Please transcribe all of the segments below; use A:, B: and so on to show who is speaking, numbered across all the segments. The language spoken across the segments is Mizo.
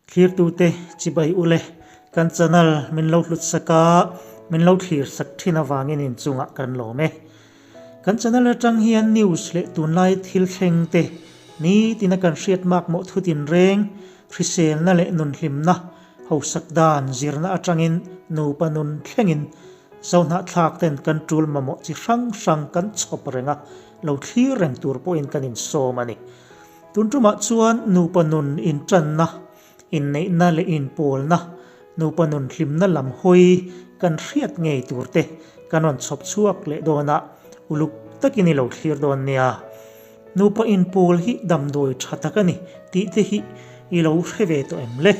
A: Thlirtute chibai ule, kan channel min lo hlut sak a, min lo thlir sak thin avangin inchungah kan lawm e. Kan channel atang hian news leh tunlai thil thleng te nitina kan hriat mak mawh thu tinreng, hriselna leh nunhlimna, hausak dan zirna atangin nupa nun thlengin Zohnahthlak ten kan tul mamawh chi hrang hrang kan chhawp reng a, lo thlir reng tur pawhin kan insawm a ni. Tun tumah chuan nupa nun intanna, inneihna leh inpawlna, nupa nun hlimna lam hawi kan hriat ngei tur te kan rawn chhawp chhuak leh dawn a, uluk takin i lo thlir dawn nia. Nupa inpawl hi damdawi tha tak a ni tih te hi i lo hre ve tawh em le?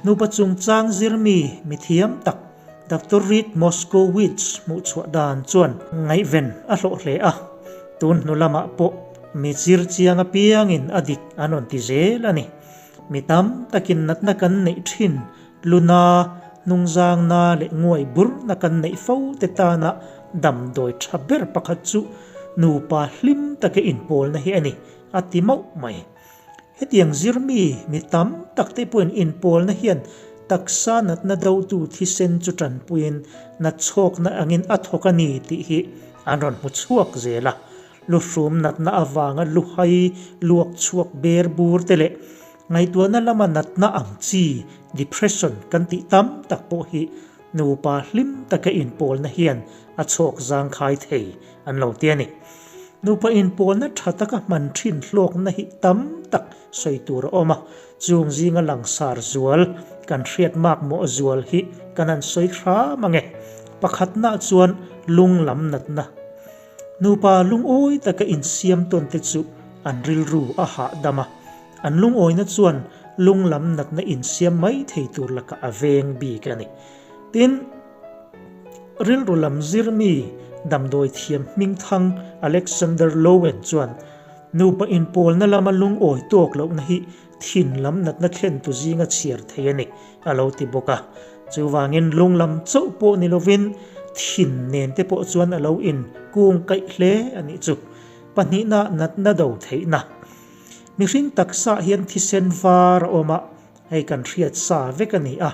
A: Nupa chungchang zirmi mithiam tak Doctor Reed Moskowitz hmuhchhuah dan chuan ngaihven a hlawh hle a, tun hnu lamah pawh mi zir chiang apiangin a dik an rawn ti zel a ni. Mi tam takin natna kan neih thin luna, hnungzangna leh nguai burna kan neih fo te tana damdawi tha ber pakhat chu nupa hlim taka inpawlna hi a ni, a ti mauh mai. Hetiang zirmi mi tam tak te pawhin inpawlna hian taksa natna dotu thisen chu tanpuiin natchhawkna angin a thawk a ni tih hi an rawn hmu chhuak zel a. Luhrum natna avanga luhai luak chhuak ber bur te leh ngaihtuahna lama natna ang chi depression kan tih tam tak pawh hi nupa hlim taka inpawlna hian a chhawk zangkhai thei an lo ti a ni. Nupa inpawlna tha taka hman thin hlawkna hi tam tak sawi tur a awm a, chung zinga langsar zual, kan hriat mak mawh zual hi kan han sawi hram ang e. Pakhatna chuan lung lam natna. Nupa lungawi taka insiam tawn te chu an rilru a hahdam a, an lungawina chuan lung lam natna insiam mai thei tur lakah a veng bik a ni. Tin, Rilru lam zirmi damdawi thiam hmingthang Alexander Lowen chuan nupa inpawlna lama lungawi tawk lohna hi thin lam natna thlentu zinga chhiar thei a ni a lo ti bawk a. Chuvangin lung lam chauh pawh ni lovin thin nen te pawh chuan a lo in kung kaih hle a nih chu. Pahnihna natna do theihna. Mihring taksa hian thisen var a awm a, Hei kan hriat sa vek a ni a,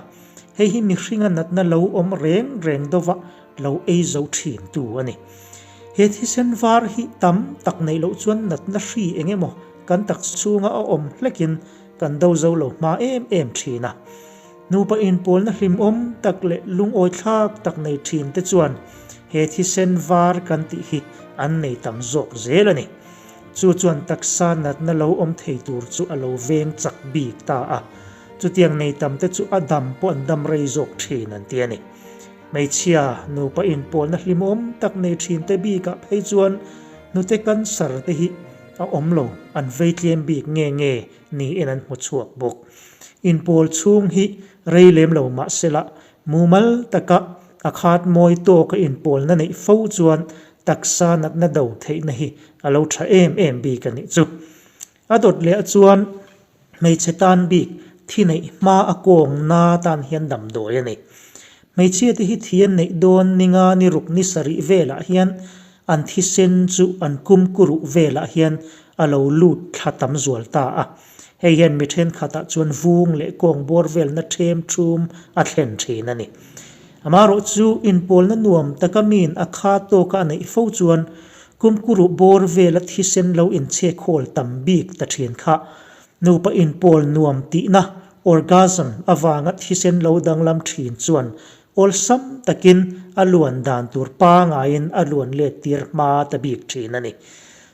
A: hei hi mihringa natna lo awm reng reng dova lo ei zo thin tu a ni. He thisen var hi tam tak neih loh chuan natna hri eng emaw kan taksa chhunga a awm hlekin kan do zo lo hma em em thin a. Nupa inpawlna hlimawm tak leh lungawi thlak tak nei thin te chuan he thisen var kan tih hi an nei tam zawk zel a ni. Chu chuan taksa natna lo awm thei tur chu a lo veng chak bik ta a, chutiang nei tam te chu a dam pawh an dam rei zawk thin an ti a ni. Hmeichhia, nupa inpawlna hlimawm tak nei thin te bikah phei chuan hnute cancer te hi a awm lo, an vei tlem bik nge nge niin an hmu chhuak bawk. Inpawl chhung hi rei lem lo mahsela Mumal taka a khat mawi tawka inpawlna neih fo chuan taksa natna do theihna hi a lo tha em em bik a nih chu. A dawt leh chuan hmeichhe tan bik thi neih hma a kawng na tan hian damdawi a ni. Hmeichhia te hi thi an neih dawn ninga ni ruk ni sarih velah hian an thisen chu an kumkuruh velah hian a lo lut thla tam zual ta a. Hei hian mi thenkhatah chuan vung leh kawng bawr velna them thum a thlen thin a ni. Amaherawh chu inpawlna nuam taka miin a kha tawka a neih fo chuan kumkuru bawr vela thisen lo inchhe khawl tam bik ta thin kha nupa inpawl nuam tihna, orgasm, avanga thisen lo danglam thin chuan awlsam takin a luan dan tur pangaiin a luan let tir hma ta bik thin a ni.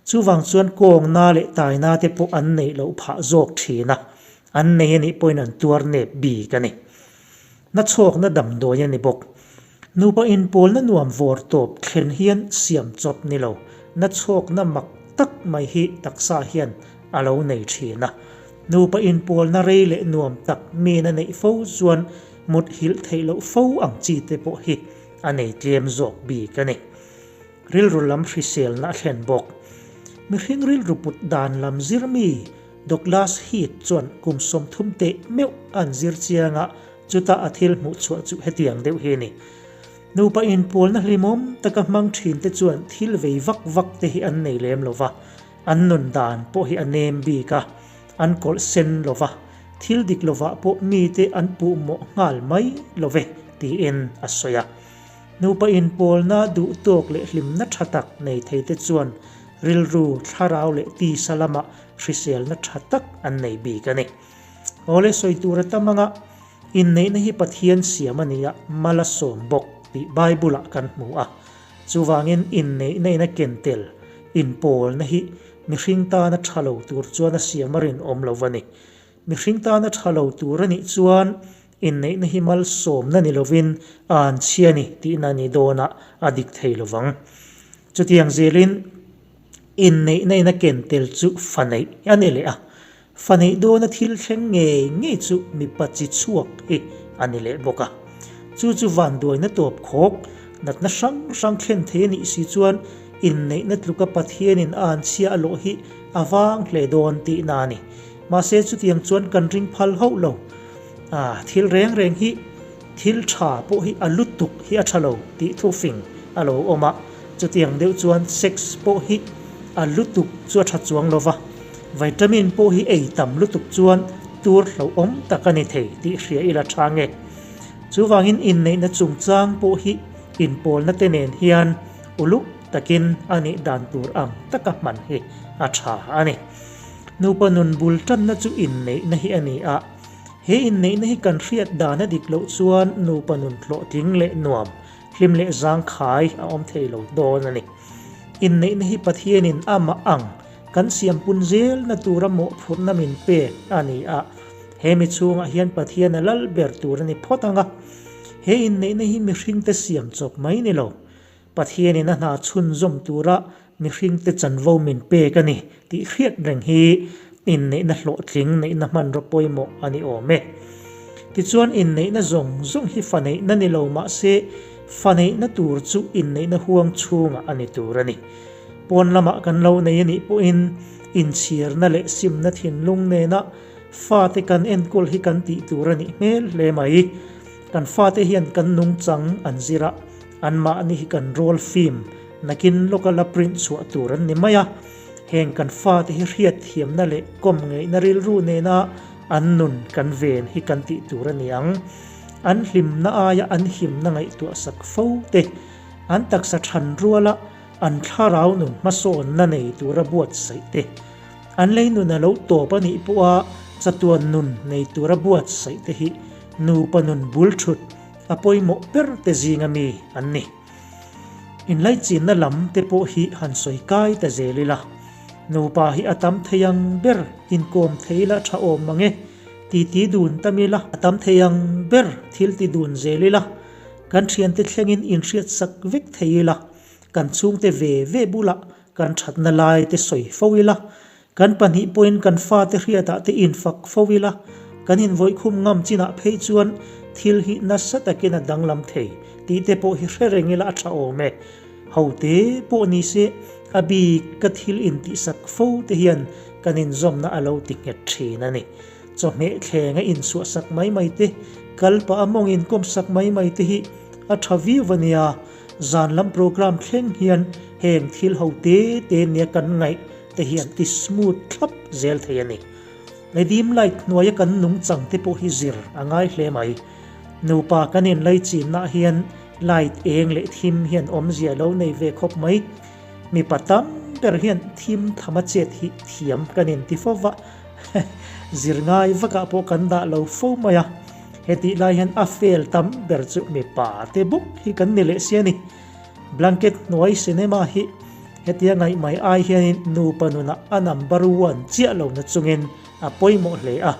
A: Chuvang chuan kawngna leh taina te pawh an neih loh phah zawk thin a, an nei anih pawhin an tuar nep bik a ni. Na chhawkna damdawi a ni bawk. Nupa inpawlna nuam vawr tawp thlen hian siam chawp ni lo, na chhawkna mak tak mai hi taksa hian a lo nei thin a. Nupa inpawlna rei leh nuam tak min a neih fo chuan mut hilh theih loh fo ang chi te pawh hi a nei tlem zawk bik a ni. Rilru lam hriselna a thlen bawk. Mihring rilru put dan lam zirmi Douglas Heath chuan kum 30 teh meuh an zir chiang a, chuta a thil hmuh chhuah chu hetiang deuh hi a ni. Nupa inpawlna hlimawm taka hmang thin te chuan thil vei vak vak te hi an nei lem lo va, an nun dan pawh hi a nem bik a, an kawlh sen lo va. Thil dik lovah pawh mite an puh mawh nghal mai lo ve, tiin a sawi a. Nupa inpawlna duh tawk leh hlimna tha tak nei theite chuan rilru, thlarau leh tisa lamah hriselna tha tak an nei bik a ni. Awle sawi tur a tam anga inneihna hi Pathian siam a ni a, mal a sawm bawk tih Bible-ah kan hmu a. Chuvangin inneihna in a ken tel inpawlna hi mihring tana tha lo tur chuan a siam a rinawm lo va ni. Mihring tana tha lo tur a nih chuan inneihna hi malsawmna ni lovin a an chhia ni tihna a ni dawn a, a dik thei lo vang. Chutiang zelin inneihna in a ken tel chu fa neih a ni leh a, fa neih dawna thil thleng ngei ngei chu mipa chi chhuak hi a ni leh bawk a. Chu chu vanduaina tawp khawk, natna hrang hrang thlen thei a nih si chuan inneihna tluka Pathianin a an chhia a lawh hi a vang hle dawn tihna a ni. Mahse chutiang chuan kan ring phal hauh lo. Ah, thil reng reng hi thil tha pawh hi a lutuk hi a tha lo tih thufing a lo awm a, chutiang deuh chuan sex pawh hi a lutuk chu a tha chuang lo va, vitamin pawh hi ei tam lutuk chuan tur hlauhawm tak a ni thei tih hria ila tha nge. Chuvangin inneihna chungchang pawh hi inpawlna te nen hian uluk takin a nih dan tur ang taka hman hi a tha a ni. Nupa nun bul tanna chu inneihna hi a ni a, he inneihna hi kan hriat dan a dik loh chuan nupa nun hlawhtling leh nuam, hlim leh zangkhai a awm thei lo dawn a ni. Inneihna hi Pathianin amah ang kan siampun zelna tura mawhphurhna min pek a ni a, he mi chhungah hian Pathian a lal ber tur a ni phawt ang a. He inneihna hi mihringte siam chawp mai ni lo, Pathianin a hna chhunzawm tura mihringte chanvo min pek a ni tih hriat reng hi inneihna hlawhtling neihna hmanraw pawimawh a ni awm e. Tichuan inneihna zawng zawng hi fa neihna ni lo mah se fa neihna tur chu inneihna huang chhungah a ni tur a ni. Pawn lamah kan lo nei a nih pawhin inchhirna leh simna thinlung nena fate kan enkawl hi kan tih tur a nih hmel hle mai. Kan fate hian kan nungchang an zir a. Anmahni hi kan roll film nakin lawka la print chhuah tur an ni mai a, heng kan fate hi hriatthiamna leh kawm ngeihna rilru nena an nun kan ven hi kan tih tur a ni ang. An hlimna aia an himna ngaihtuah sak fo te, an taksa than ruala an thlarau nun hmasawnna nei tura buatsaih te, an lei nun a lo tawp a nih pawha chatuan nun nei tura buatsaih te hi nupa nun bul thut A pawimawh ber te zinga mi an ni. Inlaichinna lam te pawh hi han sawi kai ta zel ila. Nupa hi a tam thei ang ber inkawm thei ila tha awm mang e, titi dun tam ila a tam thei ang ber thil ti dun zel ila, kan thiante thlengin inhriatsak vek thei ila, kan chhungte ve ve bulah kan thatna lai te sawi fo ila, Kan pahnih pawhin kan fate hriatah te infak fo ila, kan invawikhum ngam chinah phei chuan thil hi nasa takin a danglam thei tih te pawh hi hre reng ila a tha awm e. Ho te pawh ni se, a bik ka thil intihsak fo te hian kan inzawmna a lo ti nghet thin a ni. Chawhmeh thleng a insuahsak mai mai te, kal pah a mawng inkawmsak mai mai te hi a tha viau a nia. Zan lam program thleng hian heng thil ho te te nia kan ngaih te hian ti smooth thlap zel thei a ni. Dim light hnuaia kan nungchang te pawh hi zir a ngai hle mai. Nupa kan inlai chinna hian light eng leh thim hian awmzia lo nei ve khawp mai. Mipa tam ber hian thim thama chet hi thiam kan inti fo va, zir ngai vakah pawh kan dah lo fo mai a. Hetih lai hian a fail tam ber chu mipa te bawk hi kan ni leh si a ni. Blanket hnuai cinema hi hetia ngaih mai ai hianin nupa nunah a number one chiah lo na chungin a pawimawh hle a.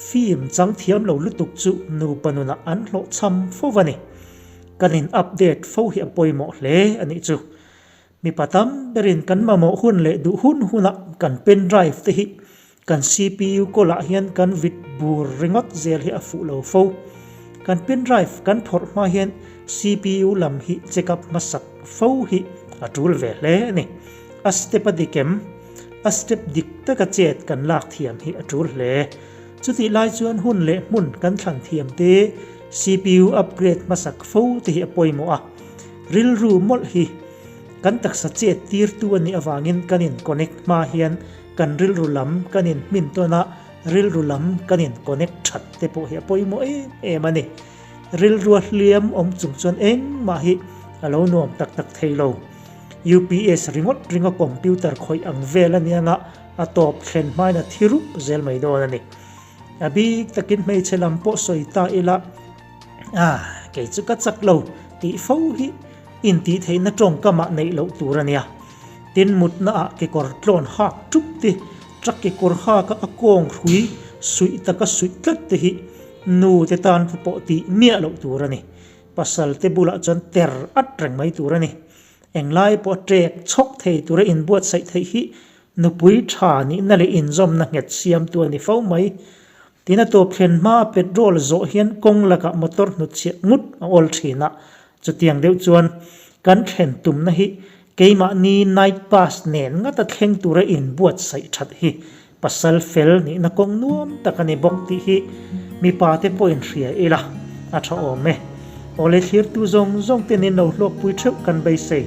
A: Film chang thiam lo lutuk chu nupa nunah an hlawhchham fo a ni. Kan in update fo hi a pawimawh hle a nih chu. Mipa tam berin kan mamawh hun leh duh hun hunah kan pen drive te hi kan CPU kawlah hian kan vit bur ringawt zel hi a fuh lo fo. Kan pen drive kan phawrh hma hian CPU lam hi check up hmasak fo hi a tul ve hle a ni. A step a dik em? A step dik taka chet kan lak thiam hi a tul hle. Chutih lai chuan hun leh hmun kan thlan thiam te CPU upgrade hmasak fo te hi a pawimawh a. Rilru mawlh hi kan taksa chet tirtu a nih avangin kan in connect hma hian kan rilru lam kan in hmin tawn a, Rilru lam kan in connect that te pawh hi a pawimawh em em a ni. Rilrua hliam awm chung chuan engmah hi a lo nuam tak tak thei lo. UPS ringawt ringa computer khawih ang vel a nia nga a tawp thlen hmain a thi rup zel mai dawn a ni. A bik takin hmeichhe lam pawh sawi ta ila, Ah, kei chu ka chak lo tih fo hi intih theihna tawngkamah neih loh tur a nia. Tin mutnaah kekawr tlawn hak tup te, truck kekawr haka a kawng hrui suih taka suih tlat te hi nu te tan pawh tih miah loh tur a ni. Pasal te bulah chuan ter at reng mai tur a ni. Englai pawh a ṭek chhawk thei tura inbuatsaih theih hi nupui ṭha nihna leh inzawmna nghet siamtu a ni fo mai. Tin a tawp thlen hmaa petrol zawh hian kawng lakah motor hnutchhiah ngut a awl thin a, chutiang deuh chuan kan thlen tumna hi keimahni night bus nen ngata thleng tura inbuatsaih that hi pasal fel nihna kawng nuam tak a ni bawk tih hi mipa te pawhin hria ila a tha awm e. Awle thlirtu zawng zawng te nen lo hlawkpui theuh kan beisei.